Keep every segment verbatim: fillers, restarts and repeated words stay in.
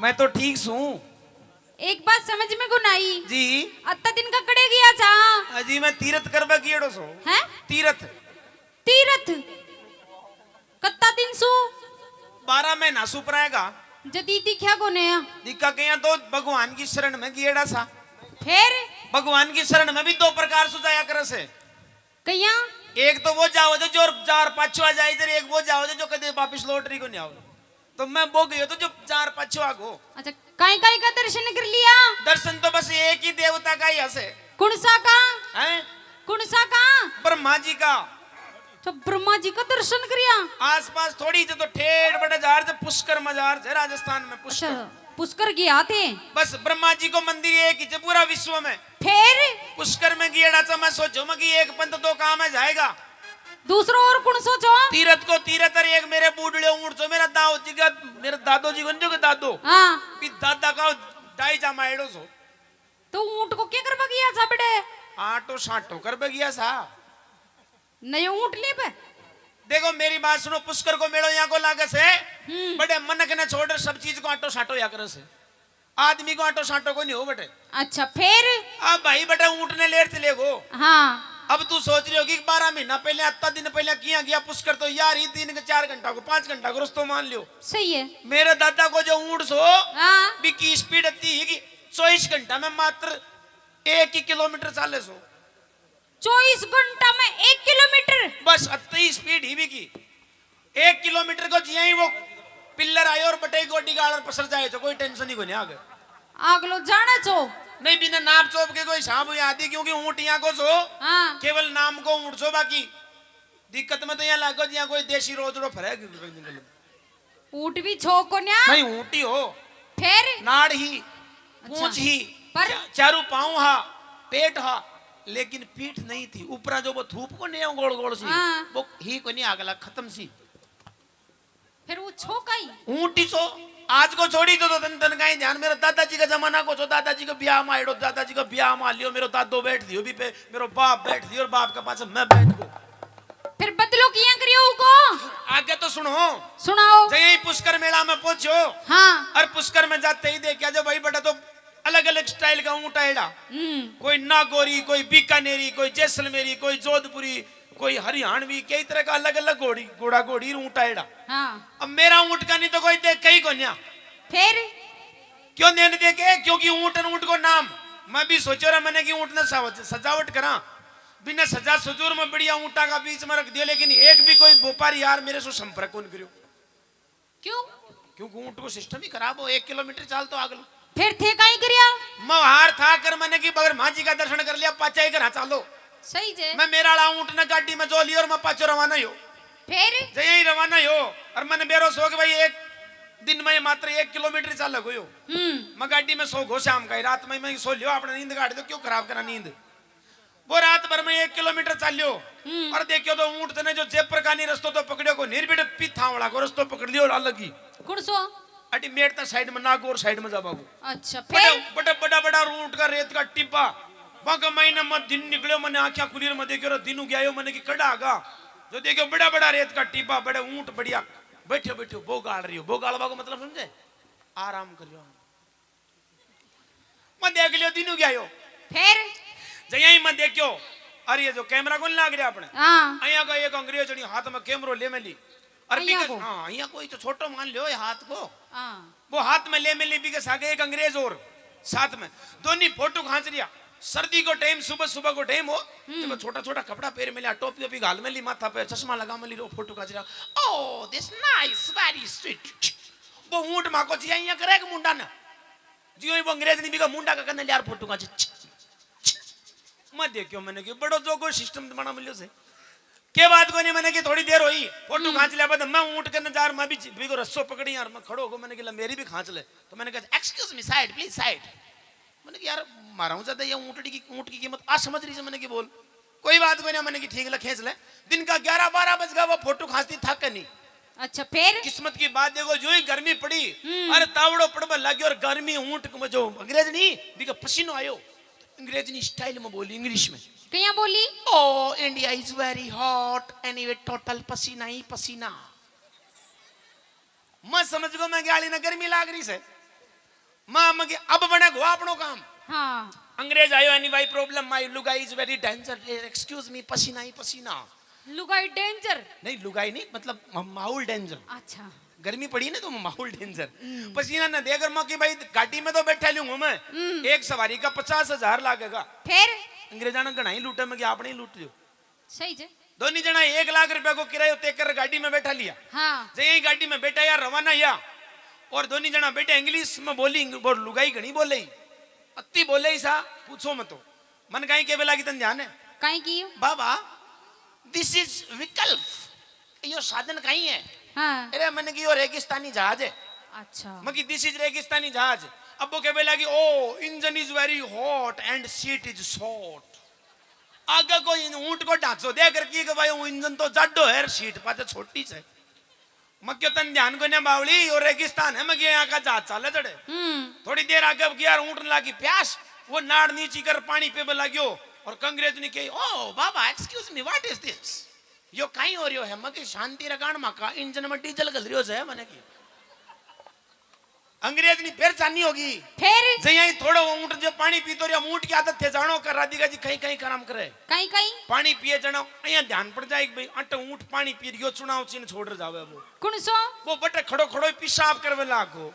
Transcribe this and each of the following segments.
मैं तो ठीक सूं। एक बात समझ में को ना आई। जी। अत्ता दिन का कड़े गया था? अजी, मैं तीरथ करवा गएड़ो सो। हैं? तीरथ। तीरथ? कत्ता दिन सू? बारह महीना सू पराएगा। जदी दिख्या कोने आ? दिखा गया तो भगवान की शरण में गएड़ा सा। फिर? भगवान की शरण में भी दो प्रकार सु जाया करे से। कहिया? एक तो वो जाओ जो, जो जार पाछो आ जाए इधर, एक वो जाओ जो, जो कदे वापस लौट रही को नहीं आओ। तो मैं वो गयो तो जो जार पाछो आ गो। अच्छा, काई काई का दर्शन कर लिया? दर्शन तो बस एक ही देवता का ही हसे। कौन सा का? हैं? कौन सा का? ब्रह्मा जी का। तो ब्रह्मा जी का दर्शन करिया? आसपास थोड़ी जो तो ठेठ बड़े जार से पुष्कर मजार से राजस्थान में पुष्कर। अच्छा, पुष्कर गया थे। बस ब्रह्मा जी को मंदिर एक ही जे पूरा विश्व में। फिर? पुष्कर में गएड़ा चा मैं सोचो मैं कि एक पंथ दो काम है जाएगा। दूसरो और कौन सोचो? तीरथ को तीरथ और एक मेरे बूढ़ड़े ऊंट जो मेरा दाऊ जी का, मेरे दादो जी को नहीं जो के दादो। हाँ। भी दादा का दाई जा मायड़ो सो। तो ऊंट को क्या करवा गया था बड़े? आटो साटो करवा गया था। नयो ऊंट ले पे। देखो मेरी बात सुनो, पुष्कर को मेलो यहाँ को लागे से, हम्म। बड़े मनक ने छोड़ सब चीज को आटो साटो या करे से। आदमी को आटो साटो को नहीं हो बटे। अच्छा, फिर? अब भाई बटे ऊंट ने लेट चले गो। हाँ। अब तू सोच रही होगी कि बारह महीना पहले, अत्ता दिन पहले किया गया पुष्कर, तो यार ही तीन के चार घंटा को, पाँच घंटा को रस्तो मान लियो। सही है। मेरे दादा को जो ऊंट सो, हाँ। बिकी स्पीड इतनी है कि चौबीस घंटा में मात्र एक ही किलोमीटर चाले सो। चौबीस घंटा में एक किलोमीटर? बस अत्ती स्पीड ही बिकी। एक किलोमीटर को जिया ही वो पिल्लर आयो और बटे गोडी गाल और पसर जाए तो कोई टेंशन ही कोनी आगे। आगलो जाने छो। नहीं, बिना नाप चोप के कोई सांप हुई आती, क्योंकि ऊंट यहाँ को सो, हाँ। केवल नाम को ऊंट सो, बाकी दिक्कत में तो यहाँ लागो जिया कोई देसी रोजड़ो फरे। ऊंट भी छो कोन्या? नहीं, ऊंट ही हो। फिर? नाड़ ही, अच्छा। पूंछ ही, पर? चा-, चारू पाँव हा, पेट हा, लेकिन पीठ नहीं थी। ऊपरा जो वो थूप को नहीं गोल गोल सी, हाँ। वो ही को नहीं आगला खत्म सी। फिर वो छो काई? ऊंट ही छो। आज को छोड़ी तो, तो तन, तन काई ध्यान। मेरा दादाजी का जमाना को छो, दादाजी का ब्याह में आइड़ो, दादाजी का ब्याह में आ लियो, मेरो दादो बैठ दियो भी पे, मेरो बाप बैठ दियो और बाप के पाछे मैं बैठ गो। फिर बदलो किया करियो उको? आगे तो सुनो। सुनाओ। जय ही पुष्कर मेला में पहुंचो। हाँ। और पुष्कर में जाते ही देखा जो भाई बड़ा तो अलग-अलग स्टाइल का ऊंट आएड़ा। हम्म। कोई नागौरी, कोई बीकानेरी, कोई जैसलमेरी, कोई जोधपुरी, कोई हरियाणवी, कई तरह का अलग-अलग घोड़ी, घोड़ा घोड़ी ऊंट आएड़ा। हाँ। अब मेरा ऊंट का नहीं तो कोई देखे ही कोन्या। फिर? क्यों नहीं देखे? क्योंकि ऊंट न ऊंट को नाम। मैं भी सोचो रहा मैंने कि ऊंट ने सजावट, सजावट करा, बिना सजा सजूर में बढ़िया ऊंटा का बीच में रख दियो, लेकिन एक भी कोई व्यापारी यार मेरे से संपर्क कौन करियो। क्यों? क्योंकि ऊंट को सिस्टम ही खराब हो, एक किलोमीटर चाल तो आगलो। फिर थे काई करिया? मैं हार था कर मैंने की बगर माँ जी का दर्शन कर लिया, पाचा ही घर चालो। सही जे। मैं मेरा आला ऊंट ने गाड़ी में जो लियो और मैं पाचो रवाना ही हो। फिर? जय ही रवाना ही हो। और मैंने बेरो सो के भाई एक दिन में मात्र एक किलोमीटर चाल गयो। हम्म। मैं गाड़ी में सो गो शाम का ही, रात में मैं सो लियो, आपने नींद काट दो, क्यों खराब करा नींद? वो रात भर में एक किलोमीटर चाल्यो। हम्म। और देखियो तो ऊंट तने जो जेपर कानी रस्तो तो पकड़ियो को, निर्बिड़ पीथा वाला को रस्तो पकड़ लियो अलग ही। कौन सो? अटी मेड़ ता साइड में, नागौर साइड में जावा को। अच्छा, बड़ा, फिर? बड़ा, बड़ा, बड़ा ऊंट का रेत का टिब्बा। बाका महीना में दिन निकलियो, मैंने आंखें खुली और मैं देखियो रे दिन उग्यायो, मैंने की कड़ा आगा। जो देखियो बड़ा, बड़ा रेत का टिब्बा, बड़े ऊंट बढ़िया। बैठो, बैठो, बो गाल रही हो। बो गालवा को मतलब समझे? आराम करियो। मैं देख लियो, दिन उग्यायो। फिर? जय ही मैं देखियो, अरे ये जो कैमरा कौन लाग रहा अपने? हाँ। अइया का एक अंग्रेजनी हाथ में कैमरो ले मेली। और अइया बिकस-, को? हाँ, अइया कोई तो छोटो मान लियो ये हाथ को। हाँ। वो हाथ में ले मेली, बिकस आगे एक अंग्रेज और साथ में, दोनी फोटो खांच रिया। सर्दी को टाइम, सुबह सुबह को टाइम हो, हम्म। तो छोटा छोटा कपड़ा पहर मेलिया, टोपी ओपी घाल मेली माथा पे, चश्मा लगा मेली, रो फोटो खांच रिया। Oh, this nice, very sweet। वो ऊंट माँ को जिया अइया करे एक मुंडा ने। जियो ही वो अंग्रेज नहीं बिका मुंडा का कन्ने यार फोटो खांचे। मैं देखियो, मैंने की बड़ो जो कोई सिस्टम बना मिलियो से। के बात कोनी, मैंने की थोड़ी देर हुई, फोटो हम्म। खांच लिया बाद मैं ऊंट कन्ने जा, मैं भी बिको रस्सो पकड़ी यार, मैं खड़ो हो गो, मैंने की ला मेरी भी खांच ले। तो मैंने कहा, "Excuse me, side, please, side।" मैंने की, "यार, मारा हूँ ज्यादा ये ऊंटड़ी की, ऊंट की कीमत आज समझ रही है?" मैंने की, "बोल।" कोई बात कोनी, मैंने की, "ठीक ले, खींच ले।" दिन का ग्यारह बारह बज गया, वो फोटो खांचती थक नहीं। अच्छा, फिर? किस्मत की बात देखो, जो ही गर्मी पड़ी, हम्म। अरे तावड़ो पड़वा लग गयो और गर्मी ऊंट को जो अंग्रेज नहीं, बिका पसीनो आयो। अंग्रेजनी स्टाइल में बोली, इंग्लिश में। क्या बोली? Oh, India is very hot, anyway, total पसीना ही पसीना। मैं समझ गो, मैं ग्याली ना गर्मी लाग रही से। माँ मगे अब बने गो अपनो काम। हाँ। अंग्रेज आयो, any why problem, my लुगाई is very danger, excuse me, पसीना ही पसीना। लुगाई डेंजर। नहीं, लुगाई नहीं, मतलब मा-, माहौल डेंजर। अच्छा। गर्मी पड़ी ना तो माहौल डेंजर। हम्म। पसीना ना दे, अगर मैं कि भाई गाड़ी में तो बैठा लूंगा मैं, हम्म। एक सवारी का पचास हजार लागेगा। फिर? अंग्रेजा ने घणा ही लूटा, मैं कि आपने ही लूट लियो। सही जे। दोनी जना एक लाख रुपया को किरायो तय कर गाड़ी में बैठा लिया। हाँ। जे यही गाड़ी में बैठा या रवाना या, और दोनी जना बैठे, इंग्लिश में बोली, और लुगाई घणी बोले ही, अति बोले ही सा, पूछो मत। मन काई के बेला की तन ध्यान है? काई की? बाबा, this is विकल्प, यो साधन काई है? हाँ। अरे मन की यो रेगिस्तानी जहाज है। अच्छा। मकी this is रेगिस्तानी जहाज। अब वो के बेला की, ओ, engine is very hot and seat is short। आगे कोई ऊंट को ढांचो दे करके कि भाई वो इंजन तो जाडो है, सीट पाते छोटी से। मैं क्यों तन ध्यान को ना बावली, यो रेगिस्तान है, मैं क्यों यहाँ का जहाज चाले चढ़े। हम्म। थोड़ी देर आगे अब यार ऊंट लागी प्यास, वो नाड़ नीची कर पानी पीबे लाग्यो। और अंग्रेज ने कही, ओ बाबा, excuse me, what is this? यो काई हो रह्यो है? मैं कि शांति रगान माका, इंजन में डीजल घल रह्यो से, मैंने की। अंग्रेज ने फिर चानी होगी। फिर? जे यही थोड़ा वो ऊंट जो पानी पीतो रहा, ऊंट की आदत थे, जानो कर राधिका जी कहीं कहीं काम करे। कहीं कहीं? पानी पिए जानो, यहाँ ध्यान पड़ जाए कि भाई अट ऊंट पानी पी रही हो, चुनाव चिन्ह छोड़ रह जावे वो। कौन सो? वो बटे खड़ो खड़ो ही पेशाब करवे लागो।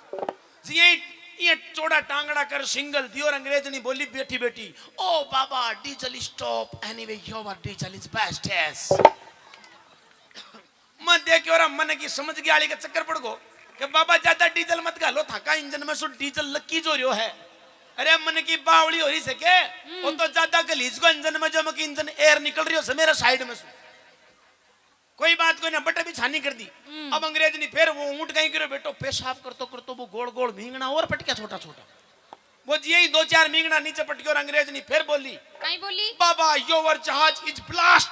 जी यही, ये चौड़ा टांगड़ा कर सिंगल दियो और अंग्रेज ने बोली बैठी बैठी, ओ बाबा, diesel stop, anyway your diesel is best, yes। मैं देख के और मन की समझ गया आली का चक्कर पड़ गो कि बाबा ज्यादा डीजल मत घालो, थाका इंजन में सु डीजल लकी जो रह्यो है। अरे मन की बावली हो रही से के? वो तो ज्यादा गलीज को इंजन में जो मकी इंजन एयर निकल रही हो से मेरे साइड में सु। कोई बात कोई ना, बटे भी छानी कर दी। हम्म। अब अंग्रेज ने फिर वो ऊंट कहीं करो बेटो, पेशाब करतो करतो वो गोल गोल भींगना और पटकिया छोटा छोटा। वो जी ही दो चार मींगना नीचे पटकी और अंग्रेज ने फिर बोली, काई बोली? बाबा, your जहाज is blast।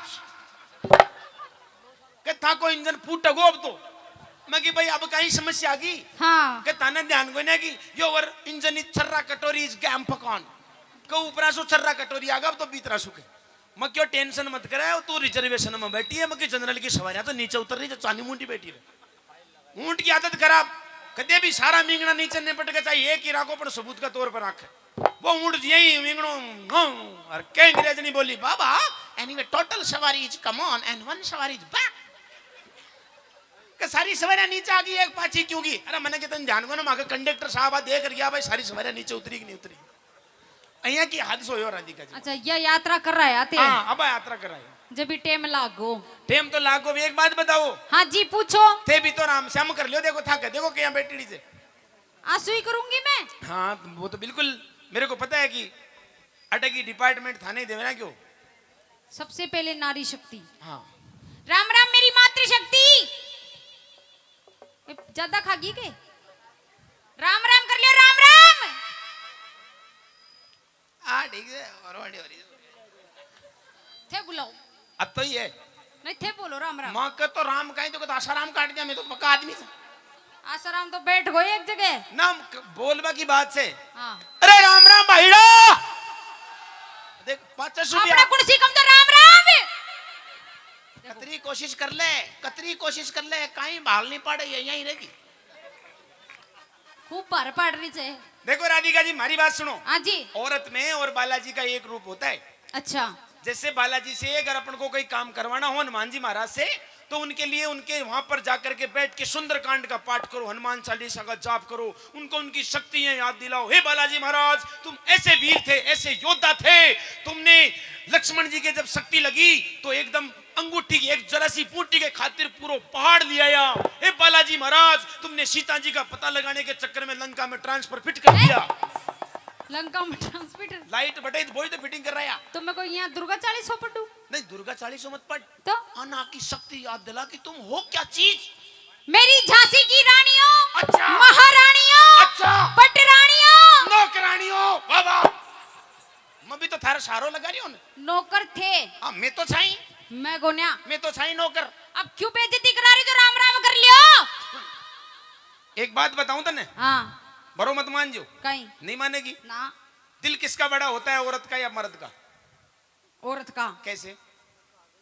के थाको इंजन फूट गो अब तो। मैं कि भाई अब कहीं समस्या आ गई। हाँ। के थाने ध्यान कोई ना कि your engine is छर्रा कटोरी is गैम पकवान। के ऊपरा सु छर्रा कटोरी आ गया, अब तो भीतरा सु के। मैं क्यों टेंशन मत करे, तू रिजर्वेशन में बैठी है, मैं कि जनरल की सवारियां तो नीचे उतर रही, जो चानी मुंडी बैठी रहे। ऊंट की आदत खराब, कदे भी सारा मींगना नीचे निपट के चाहिए, एक ही राखो, पर सबूत का तौर पर रखे। वो ऊंट यही मींगणो, और कई अंग्रेज नहीं बोली, बाबा, anyway total सवारी is come on and one सवारी is back। के सारी सवारियां नीचे आ गई, एक पाछी क्यों गई? अरे, मैंने कितने ध्यान को ना, मां के कंडक्टर साहब आ देख रहा भाई, सारी सवारियां नीचे उतरी कि नहीं उतरी। अहिया की हादसो होयो राधिका जी। अच्छा, ये यात्रा कर रहा है आते? हाँ, अब यात्रा कर रहा है। जब भी टेम लागो। टेम तो लागो भी, एक बात बताओ। हाँ जी, पूछो। थे भी तो राम श्याम कर लियो, देखो था के, देखो क्या बैठड़ी से। आंसू ही करूंगी मैं। हाँ, वो तो बिल्कुल मेरे को पता है कि अटकी डिपार्टमेंट थाने ही देवे ना क्यों। सबसे पहले नारी शक्ति। हाँ। राम राम मेरी मातृशक्ति। ए, ज्यादा खा गई के? राम राम कर लियो, राम राम। हाँ, ठीक है, और वाली हो रही है। थे बुलाओ। अब तो ये है। नहीं, थे बोलो राम राम। माँ का तो राम का ही तो कहता, आसाराम काट दिया, मैं तो पक्का आदमी था। आसाराम तो बैठ गए एक जगह। ना, क-, बोलबा की बात से। हाँ। अरे राम राम भाईड़ा। देख, पाछे सु भी अपना आ- कुर्सी कम तो राम राम। कतरी कोशिश कर ले, कतरी कोशिश कर ले, काई भाल नहीं पाड़े, ये यहीं रहेगी। खूब भार पाड़ रही छे। देखो राधिका जी, हमारी बात सुनो। हाँ जी। औरत में और बालाजी का एक रूप होता है। अच्छा। जैसे बालाजी से अगर अपन को कोई काम करवाना हो हनुमान जी महाराज से, तो उनके लिए उनके वहां पर जाकर के बैठ के सुंदरकांड का पाठ करो, हनुमान चालीसा का जाप करो, उनको उनकी शक्तियां याद दिलाओ। हे बालाजी महाराज, तुम ऐसे वीर थे, ऐसे योद्धा थे, तुमने लक्ष्मण जी के जब शक्ति लगी तो एकदम अंगूठी की एक जरा सी बूटी के खातिर पूरा पहाड़ ले आया। हे बालाजी महाराज, तुमने सीता जी का पता लगाने के चक्कर में लंका में ट्रांसफर फिट कर दिया। लंका में ट्रांसमिटर। लाइट बटे तो बोई तो फिटिंग कर रहा है। तो मैं कोई यहाँ दुर्गा चालीसो पढ़ूं? नहीं, दुर्गा चालीसो मत पढ़। तो? अना की शक्ति याद दिला कि तुम हो क्या चीज। मेरी झांसी की रानियों, अच्छा। महारानियों, अच्छा। पटरानियों। नौकरानियों, वाह, वाह। मैं भी तो थारे सारो लगा रही हूँ ना। नौकर थे। हाँ, मैं तो छाई। मैं गोन्या। मैं तो छाई नौकर। अब क्यों बेइज्जती करा रही जो राम राम कर लियो? एक बात बताऊं तन्ने? हाँ। बरो मत मान जो। कहीं। नहीं मानेगी? ना। दिल किसका बड़ा होता है, औरत का या मर्द का? औरत का। कैसे?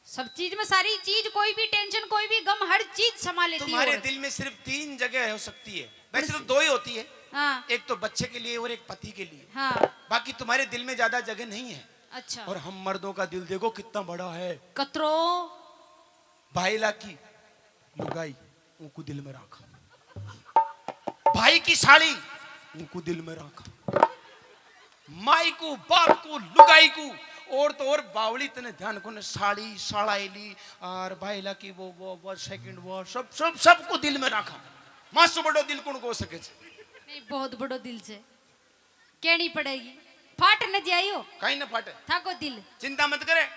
सब चीज में, सारी चीज, कोई भी टेंशन, कोई भी गम, हर चीज संभाल लेती है तुम्हारे औरत। दिल में सिर्फ तीन जगह हो सकती है, वैसे तो कौन सी? दो ही होती है। हाँ। एक तो बच्चे के लिए और एक पति के लिए। हाँ। बाकी तुम्हारे दिल में ज्यादा जगह नहीं है। अच्छा। और हम मर्दों का दिल देखो कितना बड़ा है। कतरो? भाईला की लुगाई, उनको दिल में रखा। भाई की साली, उनको दिल में रखा। माई को, बाप को, लुगाई को, और तो और बावली तने ध्यान को ने साली, सालाइली, और भाईला की वो, वो, वो सेकंड वो, सब, सब, सबको दिल में रखा। मासु बड़ो दिल कौन को सके छे? नहीं, बहुत बड़ो दिल छे। कहनी पड़ेगी। फाट न जाइयो। कहीं ना फाटे। था को दिल। चिंता मत करे।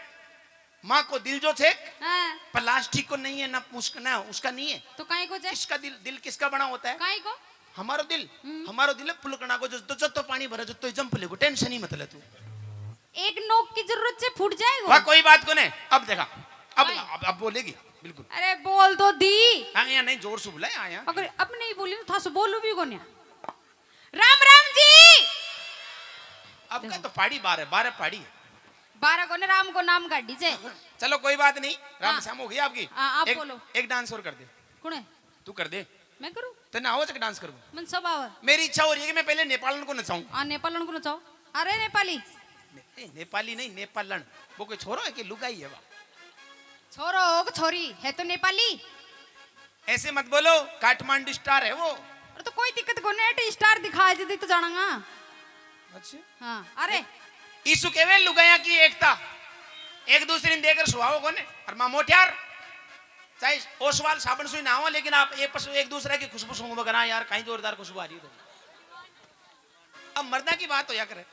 माँ को दिल जो छे, हाँ। प्लास्टिक को नहीं है, ना उसका, ना उसका नहीं है। तो काई को छे? इसका दिल, दिल किसका बना होता है? काई को? हमारो दिल, हम्म। हमारो दिल है फुलकना को, जो, जो, जो तो पानी भरा, जो तो जंप लेगो, टेंशन ही मत ले तू। एक नोक की जरूरत से फूट जाएगा। वाह, कोई बात को नहीं। अब देखा, अब, काई? अब, अब बोलेगी, बिल्कुल। अरे बोल दो दी। हाँ, यहाँ नहीं, जोर से बोला, हाँ, यहाँ। अगर अब नहीं बोली तो था से बोलू भी कोन्या। राम राम जी। अब का तो पाड़ी बारह, बारह पाड़ी है। बारह को ने राम को नाम काटी जे। चलो कोई बात नहीं, राम हाँ। श्याम हो गई आपकी। हाँ, आप एक, बोलो। एक डांस और कर दे। कौन है? तू कर दे। मैं करूँ? तन्ने आवे तक डांस करूँ। मन सब आवे। मेरी इच्छा हो रही है कि मैं पहले नेपालन को नचाऊं। हाँ, नेपालन को नचाओ। अरे नेपाली। ने, ए, नेपाली नहीं, नेपालन। वो कोई छोरो है कि लुगाई है? वाह। छोरो हो कि छोरी है तो नेपाली। ऐसे मत बोलो, काठमांडू स्टार है वो। अरे तो कोई दिक्कत को नहीं, स्टार दिखा जदी तो जानांगा। अच्छा। हाँ, अरे। ईसु कहवे लुगाइयां की एकता, एक दूसरे ने देकर सुहाओ कोने। और माँ मोटियार, चाहे ओसवाल साबण सुई ना हो, लेकिन आप एक पस-, एक दूसरे की खुशबू सूंघ बगरा यार, कहीं जोरदार खुशबू आ रही है तो। अब मर्दा की बात होया करे।